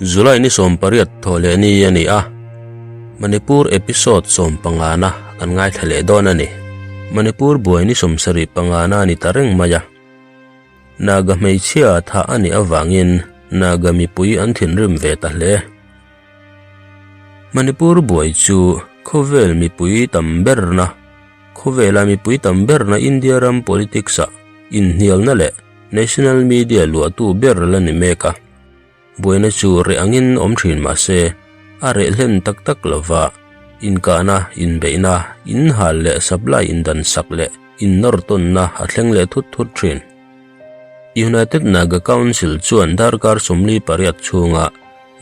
July ni 18 thawhleh ni a ni a, Manipur episode 15 na kan ngaithla leh dawn a ni. Manipur buai ni 75 na a ni ta reng mai a. Naga hmeichhia thah a nih avangin Naga mipui an thinrim ve ta hle. Manipur buai chu khawvel mipui tam berna, khawvela mipui tam berna India ram politics-ah inhnialna leh national media luahtu ber la ni mek a. Buaina chu reh angin awm thin mah se, a reh hlen tak tak lova, inkahna, inbeihna, inhal leh supply indansak leh innawr tawnna a thleng leh thut thut thin. United Naga Council chuan darkar 48 chhunga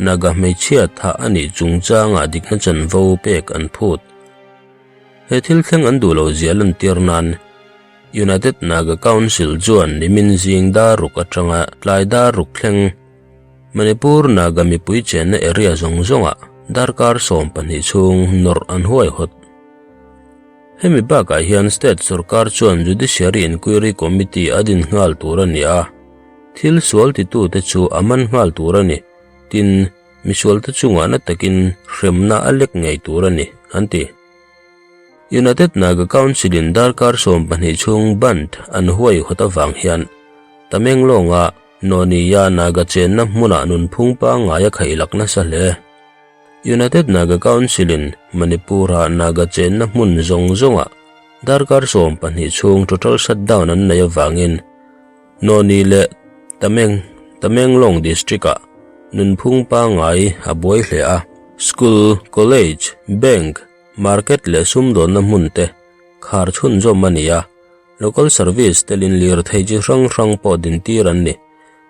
Naga hmeichhia thah a nih chungchangah dikna chanvo pek an phut. He thil thleng an duh lo zia lantir nan United Naga Council chuan nimin zing dar ruk atanga tlai dar ruk thleng Manipur Naga mipui chenna area zawng zawngah darkar 12 chhung nawrh an huaihawt. Hemi bakah hian state sorkar chuan Judiciary Inquiry Committee a din nghal tur a ni a, thil sual titute chu a man nghal tur a ni, tin, misualte chungah na takin hremna a lek ngei tur a ni, an ti. United Naga Council-in darkar 12 chhung bandh an huaihawt avang hian Tamenglonga Noniya Naga chenna hmunah nunphung pangngai a khailak nasa hle. United Naga Council-in Manipur-a Naga chenna hmun zawng zawngah darkar 12 chhung total shutdown an nei avangin Noni leh Tameng, Tamenglong district-ah nunphung pangngai a buai hle a. School, college, bank, market leh sumdawnna hmun te khar chhunzawm a ni a, local service telin lirthei chi hrang hrang pawh dintir an ni.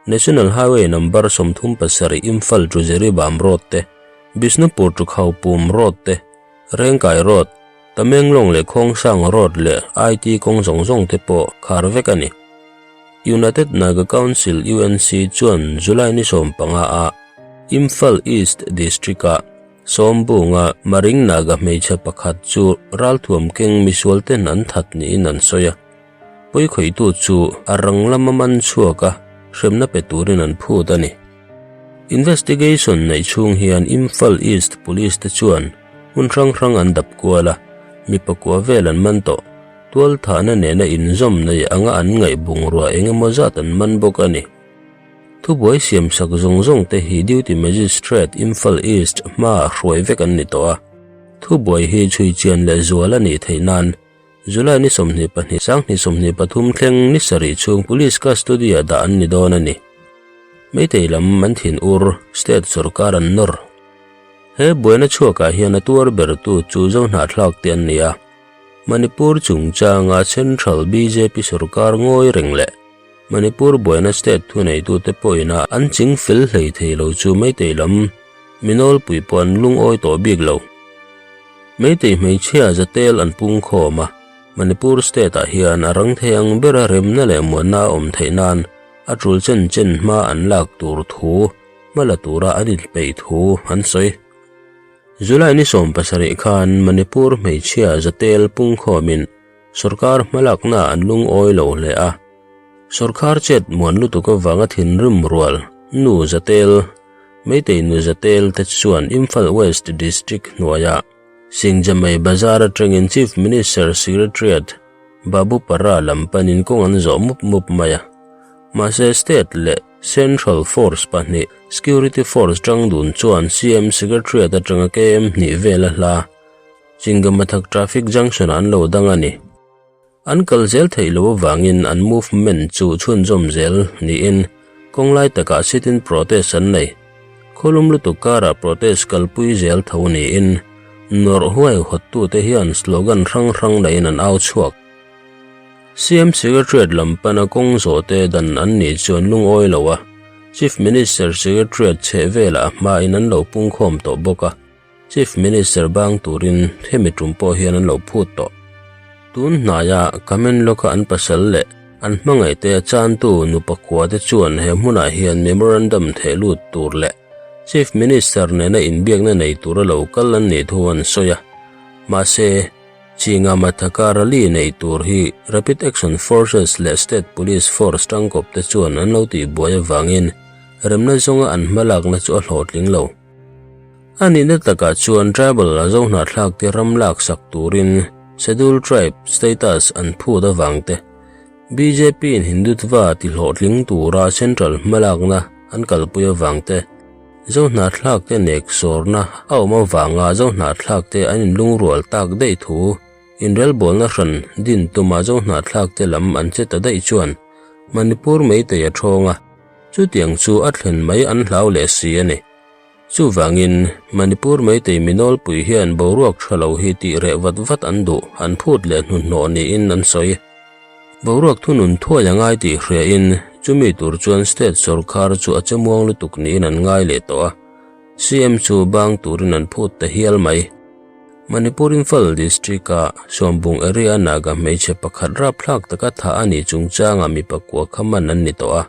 National Highway number 37 Imphal to Jiribam Road te, Bishnupur to Khoupum Road te, Rengkai Road, Tamenglong leh Khongsang Road leh IT kawng zawng zawng te pawh khar vek a ni. United Naga Council, UNC, chuan July ni 15 a Imphal East District-ah Sawmbunga Maring Naga hmeichhe pakhat chu ralthuam keng misual ten an that niin an sawi a. Pawikhawihtu chu a rang lama man chhuak a, hremna pe turin an phut a ni. Investigation neih chhung hian Imphal East Police te chuan hmun hrang hrang an dap kual a, mi pakua vel an man tawh. Tualthahna nena inzawm nei anga an ngaih bungrua eng emaw zat an man bawk a ni. Thubuai siamsak zawng zawng te hi Duty Magistrate Imphal East hmaah hruai vek an ni tawh a. Thubuai hi chhui chian leh zual a nih theih nan July ni 22 2023 thleng ni sarih chhung police custody-ah dah an ni dawn a ni. Meitei lam an thin ur, state sorkar an nawr. He buaina chhuakah hian a tuar bertu chu Zohnahthlak te an ni a. Manipur chungchanga Central bjp sorkar ngawi reng leh Manipur buaina state thuneitute pawhina an ching fel hlei thei lo chu Meitei lam minawlpui pawh an lungawi tawh bik lo. Meitei hmeichhia zatel an pung khawm a, Manipur state-ah hian a rang thei ang bera remna leh muanna a awm theih nan a tul chen chen hma an lak tur thu hma la tura an inpeih thu an sawi. July ni 17 khan Manipur hmeichhia zatel pung khawmin sorkar hmalakna an lungawi lo hle a, sorkar chet muan lutuk avanga thinrim rual nu zatel Meitei nu zatel te chuan Imphal West District hnuaiah Singjamei Bazar atangin Chief Minister Secretariat Babupara lam panin kawng an zawh mup mup mai a. Mahse state leh Central Force pahnih Security Force tang dun chuan CM Secretariat atanga KM hnih vel a hla Chingamathak Traffic Junction ah an lo dang a ni. An kal zel theih loh avangin an movement chu chhunzawm zel niin kawng lai takah sit-in protest an nei. Khawlum lutuk karah protest kalpui zel tho niin nawrh huai hawttute hian slogan hrang hrang neiin an au chhuak. CM Secretariat lam pana kawng zawhte dan an nih chuan lungawi lo a, Chief Minister Secretariat chheh velah a hmain an lo pungkhawm tawh bawk a. Chief Minister bang turin hemi tum pawh hian an lo phut tawh. Tun hnaia Kamen lawka an pasal leh an hmangaihte a chantu nu pakua te chuan he hmunah hian memorandum theh lut tur leh Chief Minister nena inbiakna nei tura lo kal an nih thu an sawi a. Mahse, Chinga Mathaka rally nei tur hi Rapid Action Forces leh State Police Force tangkawp te chuan an lo tihbuai avangin. Remna zawnga an hmalakna chu a hlawhtling lo. A nihna takah chuan tribal a zohnahthlakte ram laksak turin Scheduled Tribe status an phut avang te, BJP-in Hindutva ti hlawhtling tura central hmalakna an kalpui avang te, zohnahthlakte nek sawrna a awm avanga zohnahthlakte an inlungrual tak daih thu inrelbawlna hran din tuma zohnahthlakte lam an che ta daih chuan Manipur Meitei a thawng a. Chutiang chu a thlen mai an hlau leh si a ni. Chuvangin, Manipur Meitei mi nawlpui hian boruak tha lo hi tih reh vat vat an duh, an phut leh hnuhnawh niin an sawi. Boruak thunun thuai a ngai tih hriain, chumi tur chuan state sawrkar chu a che muang lutuk niin an ngai leh tawh a, CM chu bang turin an phut ta hial mai. Manipur Imphal District-a Suambung area Naga hmeichhe pakhat rapthlak taka thah a nih chungchangah mi pakua kha man an ni tawh a.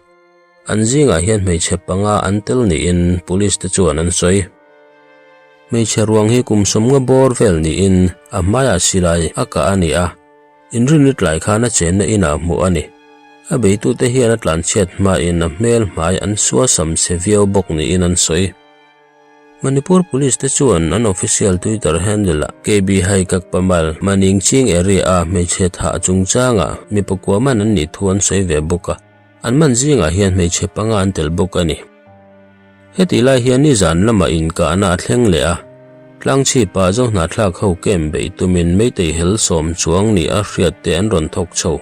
An zingah hian hmeichhe panga an tel niin Police te chuan an sawi. Hmeichhe ruang hi kum sawmnga bawr vel niin a hmaiah silai a kah a ni a, inrinni tlai khan a chenna inah hmuh a ni. A beitute hian a tlanchhiat hmain a hmel hmai an suasam chhe viau bawk niin an sawi. Manipur Police te chuan an official Twitter handle ah KB Haikak Pamal Maning Ching area a hmeichhe thah chungchangah mi pakua man an nih thu an sawi ve bawk a, an man zingah hian hmeichhe panga an tel bawk a ni. Hetih lai hian nizan lamah inkahna a thleng leh a, tlangchhipa Zohnahthlak ho camp beih tumin Meitei hel sawm chuang nih a hriat te an rawn thawk chho.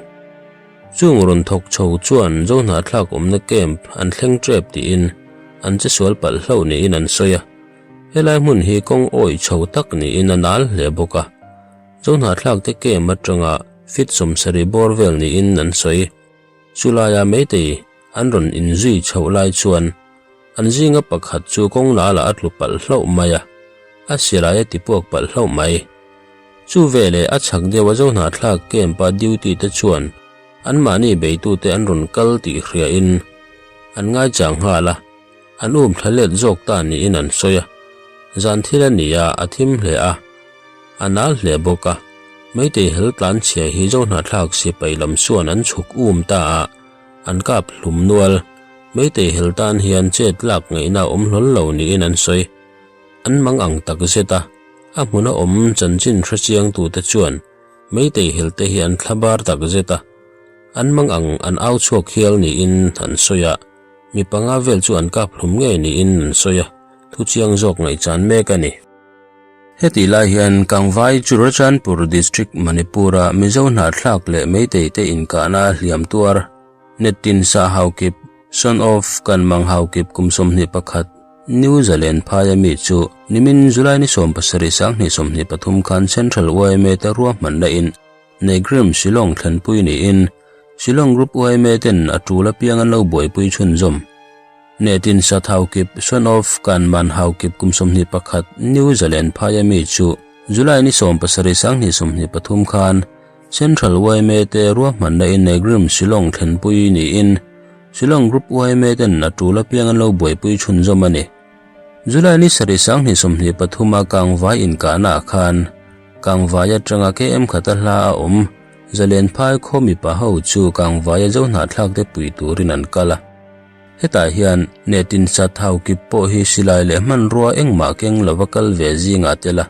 Chung rawn thawk chho chuan Zohnahthlak awmna camp an thleng tep tiin an che sual palh hlauh niin an sawi a. Helai hmun hi kawng awih chho tak niin a nal hle bawk a. Zohnahthlak te camp atanga fit 70 bawr vel niin an sawi. Chulaia Meitei an rawn inzui chhoh lai chuan an zinga pakhat chu kawng nalah a tlu palh hlauh mai a, a silai a tipuak palh hlauh mai. Chu veleh a chhak deuh a Zohnahthlak camp-a duty te chuan anmahni beitute an rawn kal tih hriain an ngaichang nghal a, an um thla let zawk ta niin an sawi a. Zan thil a ni a, a thim hle a, a nal hle bawk a. Meitei hel tlanchhia hi Zohnahthlak sipai lam chuan an chhuk um ta a, an kap hlum nual. Meitei hel tan hian chet lak ngaihna a awm hlawl lo niin an sawi. An mang ang tak zet a, a hmuna awm chanchin hre chiangtute chuan Meitei helte hi an thla bar tak zet a, an mang ang an au chhuak hial niin an sawi a, mi panga vel chu an kap hlum ngei niin an sawi a, thu chiang zawk ngaihchan mek a ni. Hetih lai hian Kangvai Churachandpur District Manipur-a Mizo hnahthlak leh Meitei te inkahna hliam tuar Nettin Sahhaukip Son of Kan Mang Haukip kum 21 New Zalen phaia mi chu nimin July ni 17 sanghnih 23 khan Central yma te ruahmanna in Negrim Shillong thlenpui niin Shillong Group yma ten a tul apiang an lo buaipui chhunzawm. Netin Sat Haukip Son of Kan Man Haukip kum 21 New Zalen phaia mi chu July ni 17 sanghnih 23 khan Central yma te ruahmanna in Negrim Shillong thlenpui niin Shillong Group yma ten a tul apiang an lo buaipui chhunzawm a ni. July ni sarih sanghnih 23 a Kangvai inkahna ah khan Kangvai atanga KM khata hla a awm Zalen Phai khaw mipa ho chu Kangvaia Zohnahthlak te pui turin an kal a. Hetah hian Netin Sat Haukip pawh hi silai leh hmanrua engmah keng lova kal ve zingah tel a.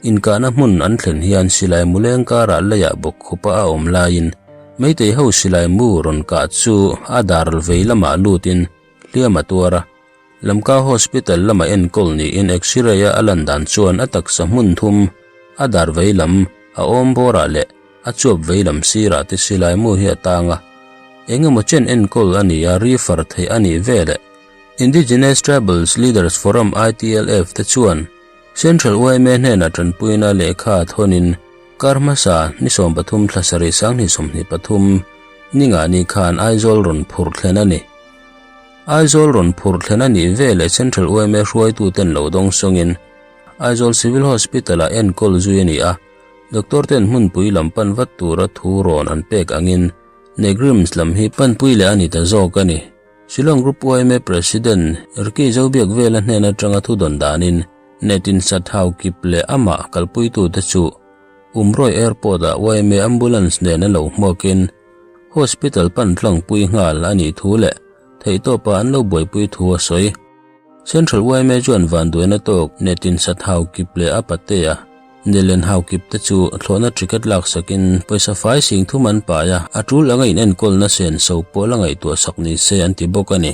Inkahna hmun an thlen hian silai mu leng karah leiah bawk khupa a awm laiin Meitei ho silai mu rawn kah chu a dar vei lamah lutin hliam a tuar a. Lamka Hospital lama enkawl niin X-ray a a lan dan chuan a taksa hmun thum, a dar vei lam, a awm bawrah leh a chuap vei lam sirah te silai mu hi a tang a. Eng emaw chen enkawl a ni a, refer theih a nih veleh Indigenous Tribals Leaders Forum, ITLF, te chuan Central yma hnenah tanpuina lehkha thawnin kar hmasa ni 13 thla sarih sanghnih 23 ninga ni khan Aizawl rawn phur thlen a ni. Aizawl rawn phur thlen a nih veleh Central yma hruaituten lo dawng sawngin Aizawl Civil Hospital-ah enkawl zui a ni a, doctor ten hmunpui lam pan vat tura thu rawn an pek angin Negrims lam hi panpui leh a ni ta zawk a ni. Shillong Group yma President Ricky Zobiak vela hnen atanga thu dawn danin Netin Sathau kip leh amah kalpuitute chu Umroi Airport-ah yma ambulance nen a lo hmuakin hospital pan tlangpui nghal a nih thu leh Theihtawpa an lo buaipui thu a sawi. Central yma chuan vanduaina tawk netin sat hau kip leh a patea nelen hau kip te chu thlawhna ticket laksakin pawisa fai sing thum an pai a, a tul anga inenkawlna senso pawh la ngaihtuah sak ni se an ti bawk a ni.